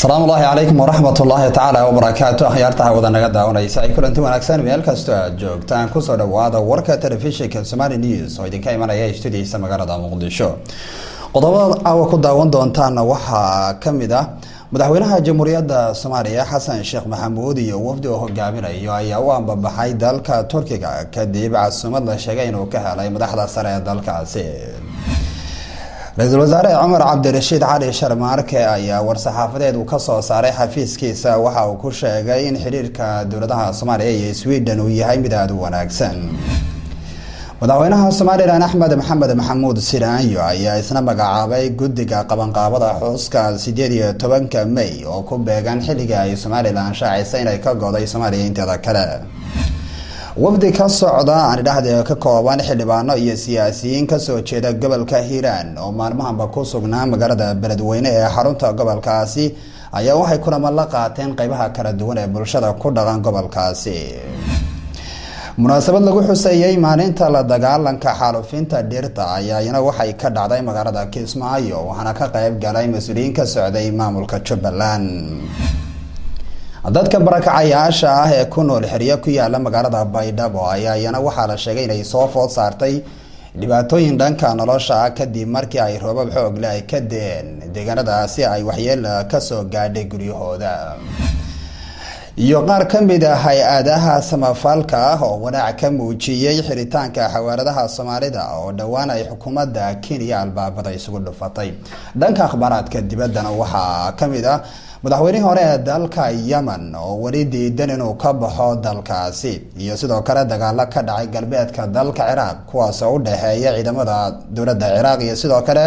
Asalaamu ullaahi calaykum waraxmat ullaahi tacaala wabarakaatu. Akhyaartaha wada naga daawanaysa ay kulanti wanaagsan meel kastoo aad joogtaan, kusoo dhawaada warka telefishinka Somali News oo idinka imanaya studiisa magaalada Muqdisho. Qodobada caawa ku daawan doontaana waxaa kamid ah madaxweynaha Jamhuuriyadda Soomaaliya Xasan Sheekh Maxamuud iyo wafdi oo hogaaminayo ayaa u ambabaxay dalka Turkiga kadib casuumad la sheegay inuu ka helay madaxda sare ee dalkaasi. Ra-iisul wasaare Cumar Cabdirashiid Cali Sharmaarke ayaa war-saxaafadeed uu kasoo saaray xafiiskiisa waxa uu ku sheegay in xiriirka dowladaha Soomaaliya iyo Sweden uu yahay mid aada u wanaagsan. Madaxweynaha Somalilan Axmed Maxamed Maxamuud Silaanyo ayaa isna magacaabay guddiga qabanqaabada xuska 18-ka May oo ku beegan xilliga ay Somalilan shaacisay inay ka goday Soomaaliya inteeda kale. Wafdi ka socda, aan idhaahde ka kooban xildhibaano iyo siyaasiyiin kasoo jeeda gobolka Hiiraan oo maalmahanba ku sugnaa magaalada Beledweyne ee xarunta gobolkaasi ayaa waxay kulamo la qaateen qeybaha kala duwan ee bulshada ku dhaqan gobolkaasi. Munaasabad lagu xuseeyey maalinta la dagaalanka xaalufinta dhirta ayaa iyana waxay ka dhacday magaalada Kismaayo, waxaana ka qeyb galay mas-uuliyiin ka socday maamulka Jubbaland. Dadka barakacayaasha ah ee ku nool xeryo ku yaala magaalada Baydhabo ayaa iyana waxaa la sheegay inay soo food saartay dhibaatooyin dhanka nolosha ah kadib markii ay roobab xoog leh ay ka deen deegaanadaasi ay waxyeela kasoo gaadhay guryahooda. Iyo qaar ka mid ah hay-adaha samafalka ah oo walaac ka muujiyey xiritaanka xawaaladaha Soomaalida oo dhowaan ay xukuumadda Kenya albaabada isugu dhufatay. Dhanka akhbaaraadka dibaddana waxaa ka mid ah madaxweynihii hore ee dalka Yemen oo weli diidan inuu ka baxo dalkaasi, iyo sidoo kale dagaalo ka dhacay galbeedka dalka Ciraaq kuwaasoo u dhexeeya ciidamada dowladda Ciraaq iyo sidoo kale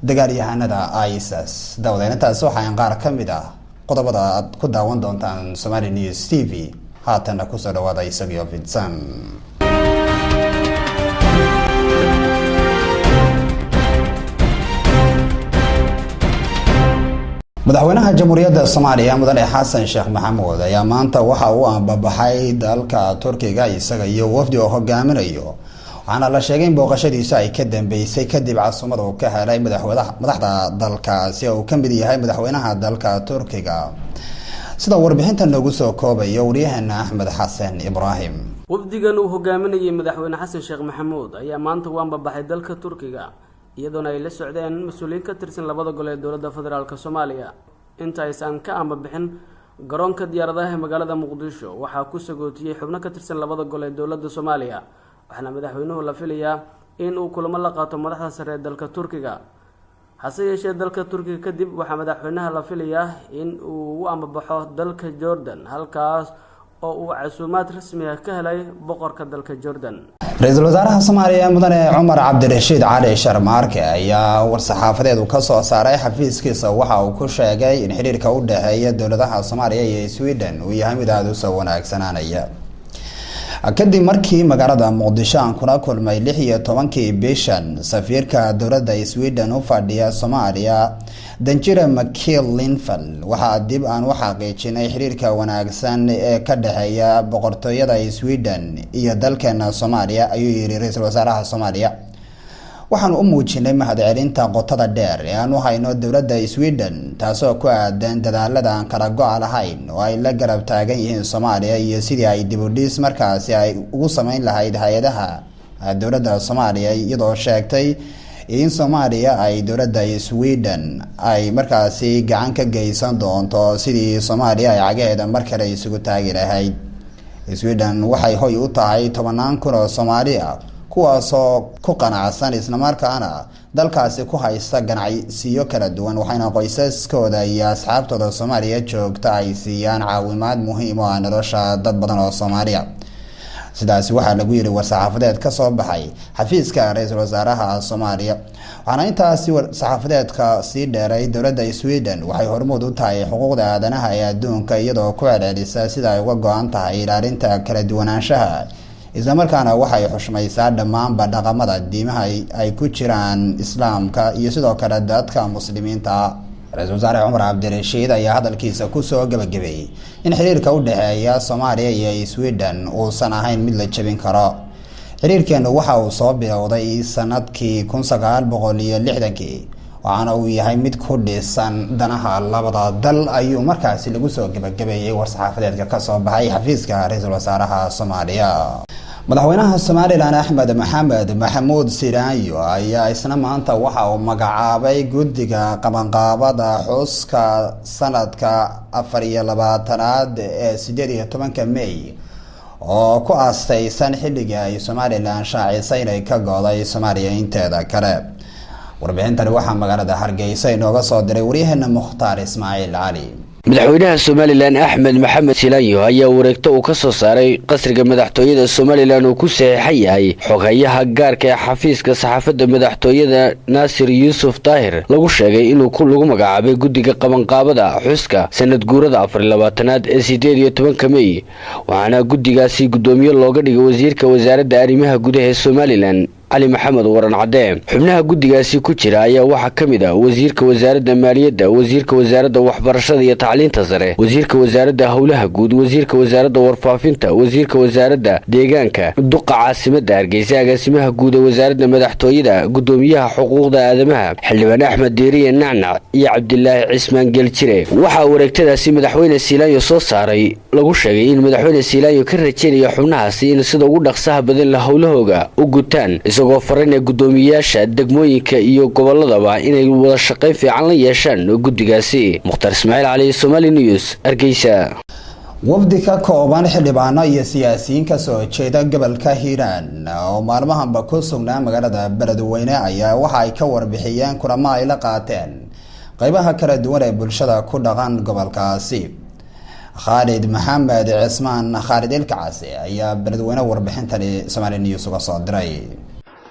dagaalyahanada ISIS. Daawadeen, intaas waxaa qaar ka mid ah qodobada aad ku daawan doontaan Somali News TV. Haatanna kusoo dhawaada isagio fidsan. Madaxweynaha Jamhuuriyadda Soomaaliya Mudane Xasan Sheekh Maxamuud ayaa maanta waxa uu ambabaxay dalka Turkiga isaga iyo wafdi oo hogaaminayo, waxaana la sheegay in booqashadiisu ay ka dambeysay kadib casuumad uu ka helay madaxda dalkaasi oo uu kamid yahay madaxweynaha dalka Turkiga, sida warbixinta noogu soo koobayo waryaheena Axmed Xasan Ibraahim. Wafdigan uu hogaaminayay madaxweyne Xasan Sheekh Maxamuud ayaa maanta u ambabaxay dalka Turkiga, iyadoona ay la socdeen mas-uuliyiin ka tirsan labada gol ee dowladda federaalk Soomaaliya. Inta aysan ka ambabixin garoonka diyaaradaha ee magaalada Muqdisho waxaa ku sagootiyey xubno ka tirsan labada gol ee dowladda Soomaaliya, waxaana madaxweynuhu la filayaa in uu kulamo la qaato madaxda sare ee dalka Turkiga. Hase yeeshee, dalka Turkiga kadib waxaa madaxweynaha la filayaa in uu u ambabaxo dalka Jordan, halkaas oo uu casuumaad rasmi ah ka helay boqorka dalka Jordan. Ra-iisul wasaaraha Soomaaliya Mudane Cumar Cabdirashiid Cali Sharmaarke ayaa war-saxaafadeed uu kasoo saaray xafiiskiisa waxa uu ku sheegay in xiriirka u dhexeeya dowladaha Soomaaliya iyo Sweden uu yahay mid aada usoo wanaagsanaanaya. Kadib markii magaalada Muqdisho aan kula kulmay 16-kii bishan safiirka dowladda Sweden u fadhiya Soomaaliya, Danjira Michael Linval, waxaa dib aan u xaqiijinay xiriirka wanaagsan ee ka dhexeeya boqortooyada Sweden iyo dalkeena Soomaaliya, ayuu yiri ra-iisul wasaaraha Soomaaliya. Waxaan u muujinay mahadcelinta qotada dheer ee aan u hayno dowladda Sweden, taasoo ku aadan dadaalada aan kala go-a lahayn oo ay la garab taagan yihiin Soomaaliya iyo sidii ay dib u dhis markaasi ay ugu sameyn lahayd hay-adaha dowladda Soomaaliya, iyadoo sheegtay in Soomaaliya ay dowladda Sweden ay markaasi gacan ka geysan doonto sidii Soomaaliya ay cagaheeda mar kale isugu taagi lahayd. Sweden waxay hoy u tahay tobanaan kun oo Soomaali ah, kuwaasoo ku qanacsan islamarkaana dalkaasi ku haysta ganacsiyo kala duwan, waxayna qoysaskooda iyo asxaabtooda Soomaaliya joogta ay siiyaan caawimaad muhiim oo ah nolosha dad badan oo Soomaaliya. Sidaasi waxaa lagu yiri war-saxaafadeed kasoo baxay xafiiska ra-iisul wasaaraha Soomaaliya. Waxaana intaasi war-saxaafadeedka sii dheeray: dowladda Sweden waxay hormuud u tahay xuquuqda aadanaha ee adduunka, iyadoo ku celcelisa sida ay uga go-an tahay ilaalinta kala duwanaanshaha, islamarkaana waxay xushmaysaa dhammaanba dhaqamada diimaha ay ku jiraan Islaamka iyo sidoo kale dadka Muslimiinta. Ra-iisul wasaare Cumar Cabdirashiid ayaa hadalkiisa kusoo gebagabeeyey in xiriirka u dhexeeya Soomaaliya iyo Sweden uusan ahayn mid la jebin karo. Xiriirkeenu waxa uu soo bilowday sanadkii 1960-kii. waxaana uu yahay mid ku dhisan danaha labada dal, ayuu markaasi lagu soo gebagabeeyey war-saxaafadeedka kasoo baxay xafiiska ra-iisul wasaaraha Soomaaliya. Madaxweynaha Somaliland Axmed Maxamed Maxamuud Silaanyo ayaa isna maanta waxa uu magacaabay guddiga qabanqaabada xuska sanadka 24aad ee 18-ka May, oo ku aastaysan xilligii ay Somaliland shaacisay inay ka go'day Soomaaliya inteeda kale. Warbixintani waxaa magaalada Hargeysa inooga soo diray waryaheena Mukhtaar Ismaaciil Cali. Madaxweynaha Somaliland Axmed Maxamed Silaanyo ayaa wareegto uu ka soo saaray qasriga madaxtooyada Somaliland uu ku saxiixan yahay xoghayaha gaarka ee xafiiska saxaafadda madaxtooyada Naasir Yuusuf Daahir lagu sheegay inuu lagu magacaabay guddiga qabanqaabada xuska sanad guurada 24aad ee 18-ka Mey, waxaana guddigaasi guddoomiye looga dhigay wasiirka wasaaradda arrimaha gudaha ee Somaliland Cali Maxamed Waran Cadee. Xubnaha guddigaasi ku jira ayaa waxaa ka mid ah wasiirka wasaaradda maaliyadda, wasiirka wasaaradda waxbarashada iyo tacliinta sare, wasiirka wasaaradda howlaha guud, wasiirka wasaaradda warfaafinta, wasiirka wasaaradda deegaanka, duqa caasimadda Hargeysa, agaasimaha guud ee wasaaradda madaxtooyada, guddoomiyaha xuquuqda aadamaha, xildhibaan Axmed Diiriye Nacnac iyo Cabdilaahi Cismaan Geeljire. Waxaa wareegtadaasi madaxweyne Siilaanyo soo saaray lagu sheegay in madaxweyne Siilaanyo ka rajaynayo xubnahaasi in sida ugu dhaqsaha badan la howlahooga u gutaan, isagoo faran ee guddoomiyayaasha degmooyinka iyo gobolladaba inay wada shaqayn fiican la yeeshaan guddigaasi. Mukhtaar Ismaaciil Cali, Somali News, Hargeysa. Wafdi ka kooban xildhibaano iyo siyaasiyiin kasoo jeeda gobolka Hiiraan oo maalmahanba ku sugnaa magaalada Beledweyne ayaa waxa ay ka warbixiyeen kulamo ay la qaateen qeybaha kala duwan ee bulshada ku dhaqan gobolkaasi. Khaalid Maxamed Cismaan, Khaalid Ilkacasi, ayaa Beledweyne warbixintani Somaali News uga soo diray.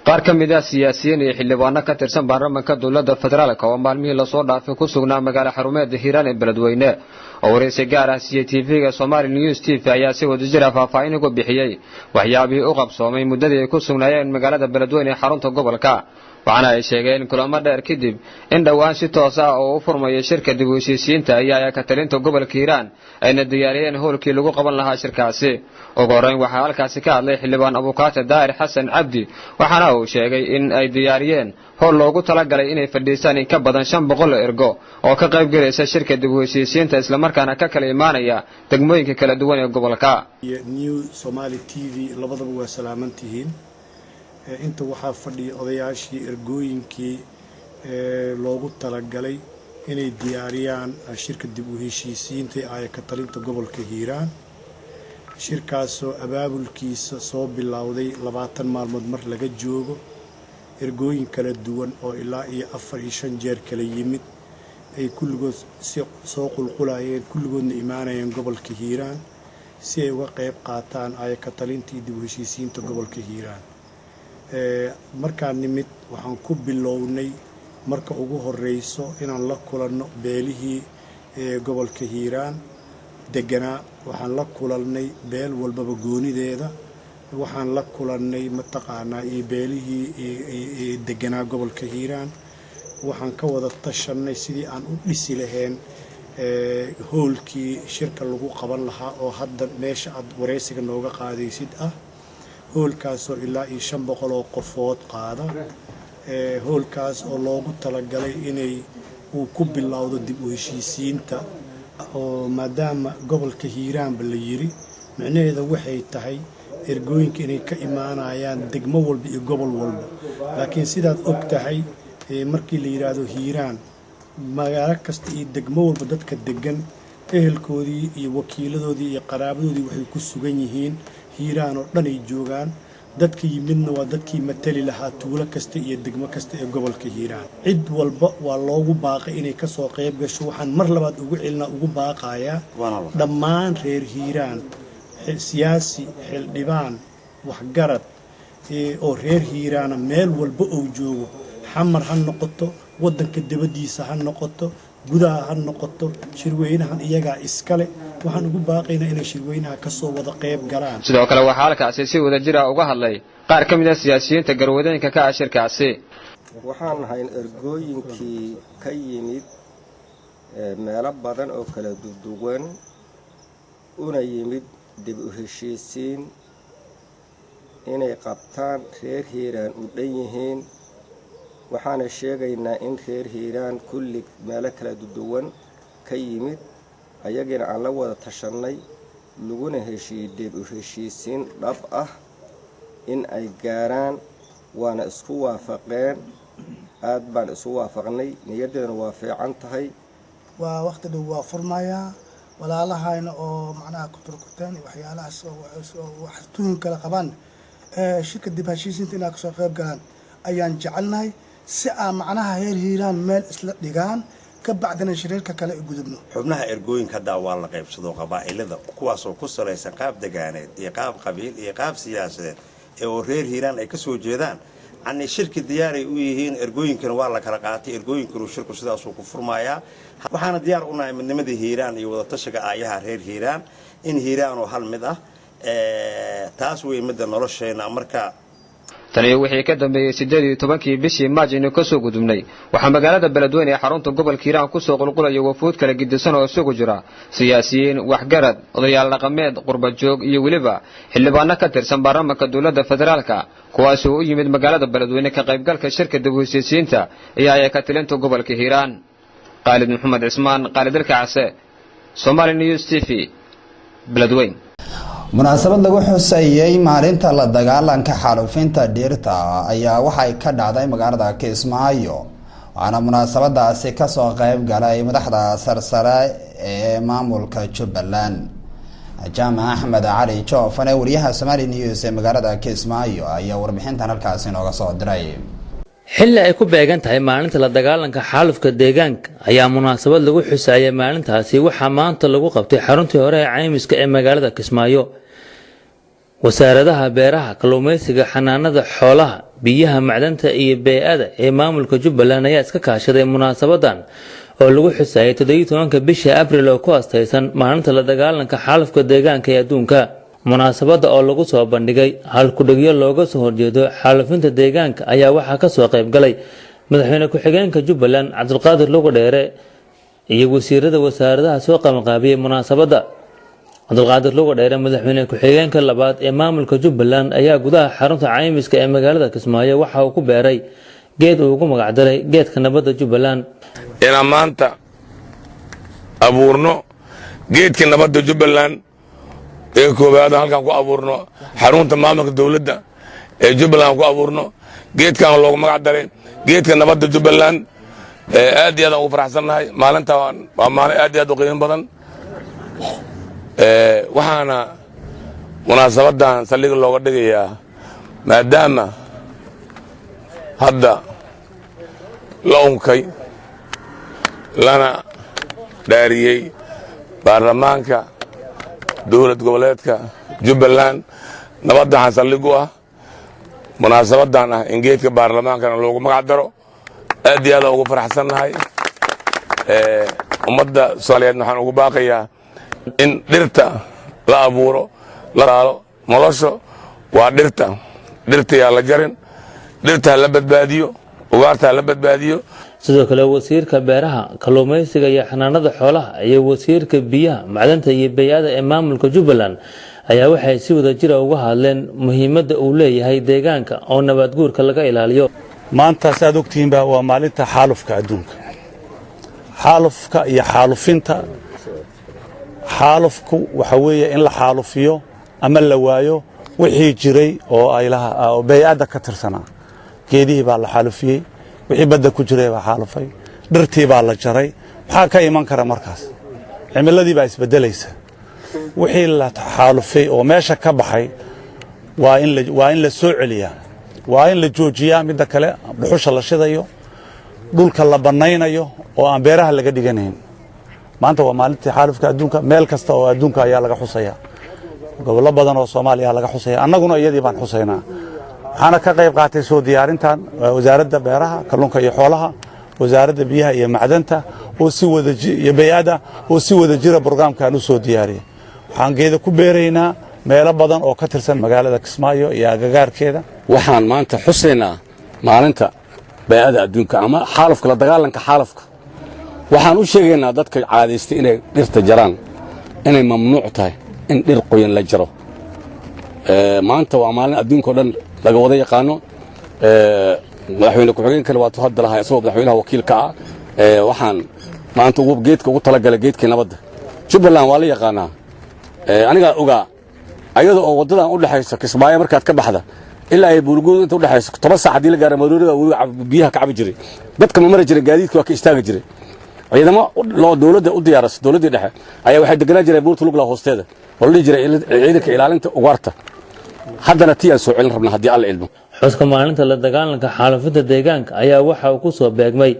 Qaar ka mid ah siyaasiyiin iyo xildhibaano ka tirsan baarlamaanka dowladda federaalka oo maalmihii lasoo dhaafay ku sugnaa magaalo xarumeedda Hiiraan ee Beledweyne oo waraysi gaar ah siiyey TV-ga Somali News TV ayaa si wadajir ah faahfaahin uga bixiyey waxyaabihii u qabsoomay muddadii ay ku sugnaayeen magaalada Beledweyne ee xarunta gobolka. Waxaana ay sheegeen kulamo dheer kadib in dhowaan si toos ah oo u furmaya shirka dib u heshiisiinta iyo ka talinta gobolka Hiiraan, ayna diyaariyeen howlkii lagu qaban lahaa shirkaasi. Ugu horreyn waxaa halkaasi ka hadlay xildhibaan Abukaate Daahir Xasan Cabdi, waxaana uu sheegay in ay diyaariyeen howl loogu talagalay inay fadhiistaan in ka badan 500 ergo oo ka qayb galaysa shirka dib u heshiisiinta, islamarkaana ka kala imaanaya degmooyinka kala duwan ee gobolka. New Somali TV labadaba waa salaaman tihiin. Inta waxaa fadhiya odayaashii ergooyinkii loogu talagalay inay diyaariyaan shirka dib u heshiisiinta ee aaya ka talinta gobolka Hiiraan, shirkaasoo abaabulkiisa soo bilowday 20 maalmood mar laga joogo, ergooyin kala duwan oo ilaa iyo afar iyo shan jeer kala yimid ay kulligood si soo qulqulayeen, kulligoodna imaanayeen gobolka Hiiraan si ay uga qeyb qaataan aaya ka talinta iyo dib u heshiisiinta gobolka Hiiraan. Markaan nimid waxaan ku bilownay marka ugu horeyso inaan la kulanno beelihii gobolka Hiiraan deganaa. Waxaan la kulanay beel walbaba goonideeda, waxaan la kulannay mataqaanaa iyo beelihii deganaa gobolka Hiiraan. Waxaan ka wada tashanay sidii aan u dhisi lahayn hoolkii shirka lagu qaban lahaa, oo hadda meesha aad wareysiga nooga qaadaysid ah, hoolkaasoo ilaa iyo 500 oo qofood qaada, hoolkaas oo loogu talagalay inay uu ku bilowdo dib u heshiisiinta. Oo maadaama gobolka Hiiraanba la yiri, micnaheeda waxay tahay ergooyinka inay ka imaanayaan degmo walba iyo gobol walba. Laakiin sidaad og tahay, markii la yidhaahdo Hiiraan, magaalo kasta iyo degmo walba dadka degan ehelkoodii iyo wakiiladoodii iyo qaraabadoodii waxay ku sugan yihiin Hiiraan oo dhan ay joogaan. Dadka yimidna waa dadkii matali lahaa tuulo kasta iyo degmo kasta ee gobolka Hiiraan. Cid walba waa loogu baaqay inay kasoo qayb gasho. Waxaan mar labaad ugu celinaa, ugu baaqayaa dhammaan reer Hiiraan, siyaasi, xildhibaan, waxgarad oo reer Hiiraana meel walba uu joogo, Xamar ha noqoto, waddanka dibaddiisa ha noqoto, gudaha ha noqoto, shirweynahan iyagaa iskale. Waxaan ugu baaqaynaa inay shirweynaha kasoo wada qayb galaan. Sidoo kale waxaa halkaasi si wadajir ah uga hadlay qaar ka mid ah siyaasiyiinta garwadooyinka ka ah shirkaasi. Waxaan nahay ergooyinkii ka yimid meelo badan oo kala duwan, una yimid dib u heshiisiin inay qabtaan reer Hiiraan u dhan yihiin. Waxaana sheegaynaa in reer Hiiraan kulli meelo kala duwan ka yimid, ayagiina aan la wada tashanay, laguna heshiiyey dib u heshiisiin dhab ah in ay gaaraan, waana isku waafaqeen. Aad baan isu waafaqnay, niyaddeeduna waa fiican tahay. Waa waqti dhow waa furmayaa. Walaalahayna oo macnaha kuturkuteen iyo waxyaalahaas oo wax tuhun kala qabaan, shirka dib heshiisiinta inaa kasoo qayb galaan ayaan jecelnahay, si aan macnaha reer Hiiraan meel isla dhigaan, ka bacdina shiriirka kale u gudubno. Xubnaha ergooyinka haddaa waa la qaybsado qabaa'ilada, kuwaasoo ku salaysan qaab degaaneed iyo qaab qabiil iyo qaab siyaasadeed ee oo reer Hiiraan ay ka soo jeedaan. Yacni shirki diyaaray u yihiin. Ergooyinkana waa la kala qaatay, ergooyinkanu shirku sidaasuu ku furmayaa. Waxaana diyaar u nahay midnimadii Hiiraan iyo wadatashiga aayaha reer Hiiraan, in Hiiraan oo hal mid ah, taas wey midda nolosheenna marka. Tan iyo wixii ka dambeeyey 18-kii bishii Maaj aynu kasoo gudubnay, waxaa magaalada Beledweyne ee xarunta gobolka Hiiraan kusoo qulqulaya wafuud kala gidisan oo isugu jira siyaasiyiin, waxgarad, odayaal dhaqameed, qurbajoog iyo weliba xildhibaano ka tirsan baarlamanka dowladda federaalka, kuwaasi oo u yimid magaalada Beledweyne ka qaybgalka shirka dib u heshiisiinta iyo ayakatilinta gobolka Hiiraan. Qaalid Maxamed Cismaan, Qaalid Ilkacase, Somali News TV, Beledweyne. Munaasabad lagu xusayey maalinta la dagaalanka xaalufinta dhirta ayaa waxay ka dhacday magaalada Kismaayo, waxaana munaasabadaasi kasoo qeyb galay madaxda sarsare ee maamulka Jubbaland. Jaamac Axmed Cali Joofane, wariyaha Somali News ee magaalada Kismaayo, ayaa warbixintan halkaasi nooga soo diray. Xilli ay ku beegan tahay maalinta la dagaalanka xaalufka deegaanka ayaa munaasabad lagu xusaayay maalintaasi waxaa maanta lagu qabtay xaruntii hore ee caymiska ee magaalada Kismaayo. Wasaaradaha beeraha, kalluumeysiga, xanaanada xoolaha, biyaha, macdanta iyo bey-ada ee maamulka Jubbaland ayaa iska kaashaday munaasabadan oo lagu xusaayay 17-ka bisha Abril oo ku astaysan maalinta la dagaalanka xaalufka deegaanka ee adduunka. Munaasabadda oo lagu soo bandhigay halkudhigyo looga soo horjeedo xaalufinta deegaanka ayaa waxaa kasoo qayb galay madaxweyne ku-xigeenka Jubbaland Cabdulqaadir Lugadheere iyo wasiirada wasaaradaha soo qabanqaabiyey munaasabadda. Cabdulqaadir Lugadheere, madaxweyne ku-xigeenka labaad ee maamulka Jubbaland, ayaa gudaha xarunta caymiska ee magaalada Kismaayo waxa uu ku beeray geed uu ugu magacdaray geedka nabadda Jubbaland. Inaan maanta abuurno geedka nabadda Jubbaland ee koowaad, halkaan ku abuurno xarunta maamulka dowladda ee Jubbaland ku abuurno geedkan loogu magac daray geedka nabadda Jubbaland. Aad iyo aad aan ugu faraxsannahay. Maalinta waa maalin aad iyo aad u qiimo badan. Waxaana munaasabadan saldhig looga dhigayaa, maadaama hadda la unkay lana dhaariyey baarlamaanka dowlad goboleedka Jubbaland, nabadda waxaan saldhig u ah munaasabadan ah in geedka baarlamaankana loogu magac daro. Aad iyo aad aan ugu faraxsannahay. Ummadda Soomaaliyeed waxaan ugu baaqayaa in dhirta la abuuro, la daalo. Nolosha waa dhirta. Dhirta yaa la jarin, dhirta ha la badbaadiyo, ugaarta ha la badbaadiyo. Sidoo kale wasiirka beeraha, kalluumeysiga iyo xanaanada xoolaha iyo wasiirka biyaha, macdanta iyo bey-ada ee maamulka Jubbaland ayaa waxay si wada jira uga hadleen muhiimadda uu leeyahay deegaanka oo nabaad guurka laga ilaaliyo. Maanta, saad ogtihiinba, waa maalinta xaalufka adduunka, xaalufka iyo xaalufinta. Xaalufku waxa weeye in la xaalufiyo ama la waayo wixii jiray oo ay oo bey-adda ka tirsanaa. Geedihii baa la xaalufiyey, wixii badda ku jiray baa xaalufay, dhirtii baa la jaray. Maxaa ka iman kara markaas? Cimiladii baa isbeddelaysa. Wixii la xaalufay oo meesha ka baxay waa in la soo celiyaa, waa in la joojiyaa. Midda kale, dhuxusha la shidayo, dhulka la bannaynayo oo aan beeraha laga dhiganayn. Maanta waa maalintii xaalufka adduunka. Meel kasta oo adduunka ayaa laga xusaya, gobollo badan oo Soomaaliya laga xusaya. Annaguna iyadii baan xusaynaa. Waxaana ka qayb qaatay soo diyaarintan Wasaaradda Beeraha, Kalluunka iyo Xoolaha, Wasaaradda Biyaha iyo Macdanta oo si wada iyo bey-ada oo si wada jira brograamkan u soo diyaariyey. Waxaan geeda ku beeraynaa meelo badan oo ka tirsan magaalada Kismaayo iyo agagaarkeeda. Waxaan maanta xusaynaa maalinta bey-ada adduunka ama xaalufka, la dagaalanka xaalufka. Waxaan u sheegaynaa dadka caadaystay inay dhirta jaraan inay mamnuuc tahay in dhir qoyan la jaro. Maanta waa maalin adduunka o dhan laga wada yaqaano. Madaxweyne ku-xigeenkana waatu hadda lahaa, isagoo madaxweynaha wakiilka ah. Waxaan maanta ugu geedka ugu talagalay geedkii nabadda Jubbaland waa la yaqaanaa. Anigaa ogaa ayada oo waddadan u dhexaysa Kismaayo markaad ka baxda ilaa ay Buurguud inta u dhexaysa 10 saac haddii la gaaro, maroorida weli biyaha ka cabi jiray. Dadka ma mari jiray, gaadiidka waa ka istaagi jiray. Ciidamo loo dowladda u diyaarasa, dowladdii dhexe ayaa waxay deganaan jireen buurta Lugla hoosteeda oo la dhihi jiray ciidanka ilaalinta ugaarta. Haddana tii aan soo celin rabna haddii Alla ilmo. Xuska maalinta la dagaalanka xaalufinta deegaanka ayaa waxa uu kusoo beegmay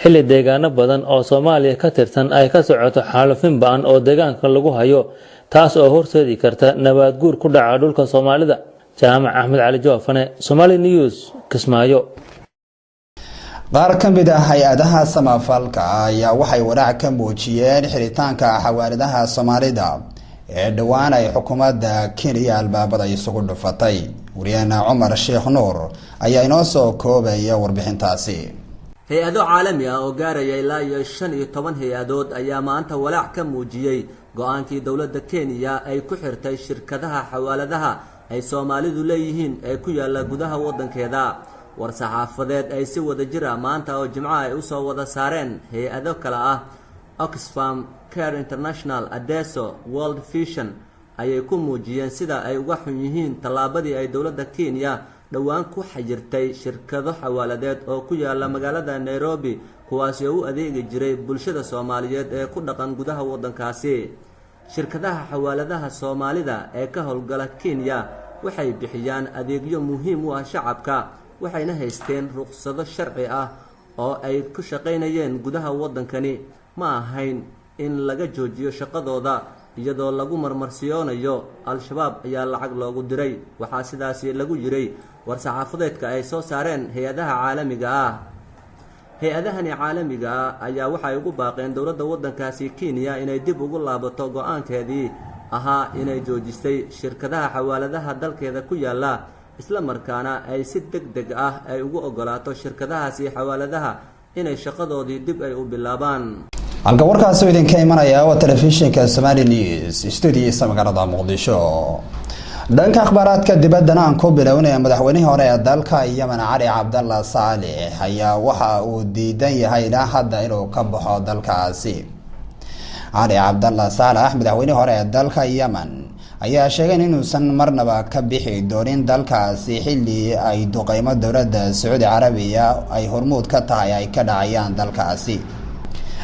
xilli deegaano badan oo Soomaaliya ka tirsan ay ka socoto xaalufin ba'an oo deegaanka lagu hayo, taas oo horseedi karta nabaad guur ku dhaca dhulka Soomaalida. Jaamac Axmed Cali Joofane, Somali News, Kismaayo. Qaar ka mid ah hay-adaha samafalka ayaa waxay walaac ka muujiyeen xiritaanka xawaaladaha Soomaalida ee dhowaan ay xukuumadda Kenya albaabada isugu dhufatay. Wariyaheena Cumar Sheekh Nuur ayaa inoo soo koobaya warbixintaasi. Hay-ado caalami ah oo gaaraya ilaa iyo 15 hay-adood ayaa maanta walaac ka muujiyey go-aankii dowladda Kenya ay ku xirtay shirkadaha xawaaladaha ay Soomaalidu leeyihiin ee ku yaala gudaha waddankeeda. War-saxaafadeed ay si wada jir ah maanta oo Jimco ay usoo wada saareen hay-ado kale ah Oxfam, Care International, Adeso, World Vision ayay ku muujiyeen sida ay uga xun yihiin tallaabadii ay dowladda Kenya dhowaan ku xayirtay shirkado xawaaladeed oo ku yaala magaalada Nairobi, kuwaasi oo u adeegi jiray bulshada Soomaaliyeed ee ku dhaqan gudaha waddankaasi. Shirkadaha xawaaladaha Soomaalida ee ka howlgala Kenya waxay bixiyaan adeegyo muhiim u ah shacabka, waxayna haysteen ruqsado sharci ah oo ay ku shaqaynayeen gudaha waddankani. Ma ahayn in laga joojiyo shaqadooda iyadoo lagu marmarsiyoonayo Al-Shabaab ayaa lacag loogu diray, waxaa sidaasi lagu yiray war-saxaafadeedka ay soo saareen hay-adaha caalamiga ah. Hay-adahani caalamiga ah ayaa waxay ugu baaqeen dowladda waddankaasi Kenya inay dib ugu laabato go-aankeedii ahaa inay joojisay shirkadaha xawaaladaha dalkeeda ku yaala, isla markaana ay si deg deg ah ay ugu ogolaato shirkadahaasi xawaaladaha inay shaqadoodii dib ay u bilaabaan. Halka warkaasi idinka imanaya waa telefishinka Somali News, stuudiyiisa magaalada Muqdisho. Dhanka akhbaaraadka dibaddana aan ku bilownaya, madaxweynihii hore ee dalka Yemen Cali Cabdalla Saalix ayaa waxa uu diidan yahay ilaa hadda inuu ka baxo dalkaasi. Cali Cabdalla Saalax, madaxweynihii hore ee dalka Yemen, ayaa sheegay inuusan marnaba ka bixi doonin dalkaasi xilli ay duqeymo dowladda Sacuudi Carabiya ay hormuud ka tahay ay ka dhacayaan dalkaasi.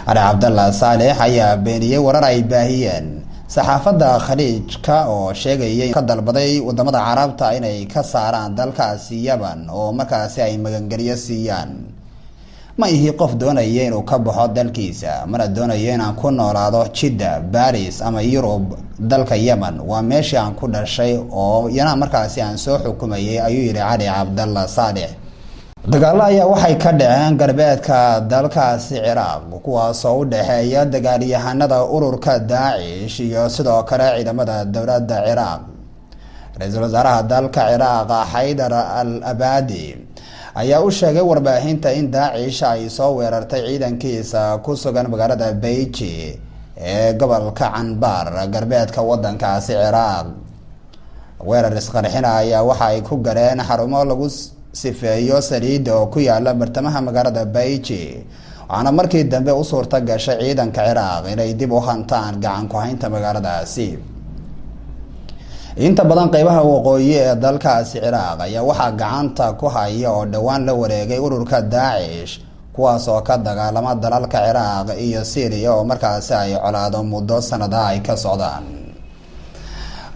Cali Cabdalla Saalix ayaa beeniyey warar ay baahiyeen saxaafadda Khaliijka oo sheegayay ka dalbaday wadamada Carabta inay ka saaraan dalkaasi Yemen oo markaasi ay magangelyo siiyaan. "Ma ihi qof doonaya inuu ka baxo dalkiisa, mana doonayo inaan ku noolaado Jidda, Baris ama Yurub. Dalka Yemen waa meeshii aan ku dhashay oo iyana markaasi aan soo xukumayay," ayuu yidhi Cali Cabdalla Saalix. Dagaalo ayaa waxay ka dhaceen galbeedka dalkaasi Ciraaq, kuwaasoo u dhexeeya dagaalyahanada ururka Daacish iyo sidoo kale ciidamada dowladda Ciraaq. Ra-iisul wasaaraha dalka Ciraaq Xaydar al Abadi ayaa u sheegay warbaahinta in Daacish ay soo weerartay ciidankiisa ku sugan magaalada Beiji ee gobolka Canbaar, galbeedka wadankaasi Ciraaq. Weerar isqarxina ayaa waxa ay ku galeen xarumo lagu sifeeyo saliidda oo ku yaala bartamaha magaalada Beiji, waxaana markii dambe u suurta gashay ciidanka Ciraaq inay dib u hantaan gacan ku-haynta magaaladaasi. Inta badan qeybaha waqooyi ee dalkaasi Ciraaq ayaa waxaa gacanta ku haya oo dhowaan la wareegay ururka Daacish, kuwaas oo ka dagaalama dalalka Ciraaq iyo Syriya oo markaasi ay colaado muddo sanadaha ay ka socdaan.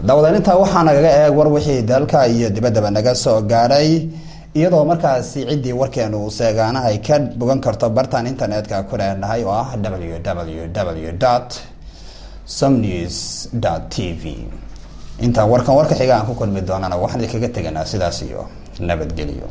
Daawadaninta waxaa nagaga eeg war wixii dalka iyo dibaddaba naga soo gaadhay, iyadoo markaasi ciddii warkeenu uu seegaana ay ka bogan karto bartaan internetka ku leenahay oo ah www.somnews.tv. Intaan warkan warka xiga aan ku kulmi doonana, waxaan idinkaga teganaa sidaas iyo nabadgelyo.